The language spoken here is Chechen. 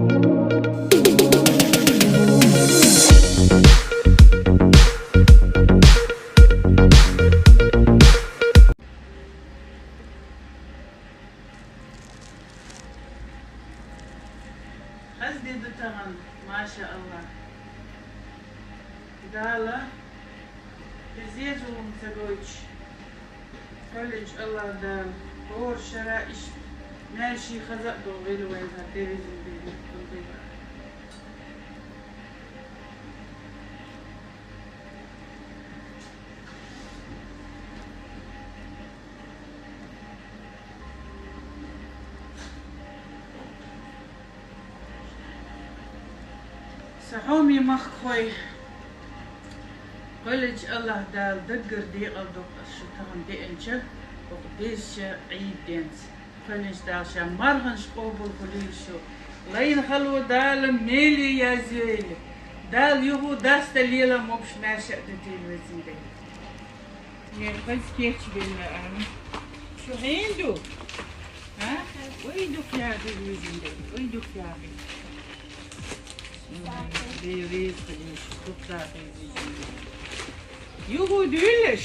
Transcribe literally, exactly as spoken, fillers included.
Хаза ди ду тахана, машааллахӀ. Дала хӀеза зулам ца гойтуш, кхоьллинчу АллахӀ Дала хӀора шера иштта маьрша, хаза а долу гӀиллакх вайна тӀе везина дерг. Сан хьоме махкахой, кхоьллинчу АллахӀ Дала даггара декъал доккху ас шу тахана деанча, хӀокху дезачу Ӏийда денца. Кхоьллинчу Дала Ша марханаш къобалхуьлийла шу. Лайна хало Дала меле яздойла. Дала юха а даста лела могуш маьрша а дитийла везан Дела. Е, хаза кечбелла ала. Шу хьенан ду? А? Ой, дукха яхийла везан Дела. Ой, дукха яхийла. Бе веза хилийша, дукха яхийла везан Дела. Юха дуьйлаш.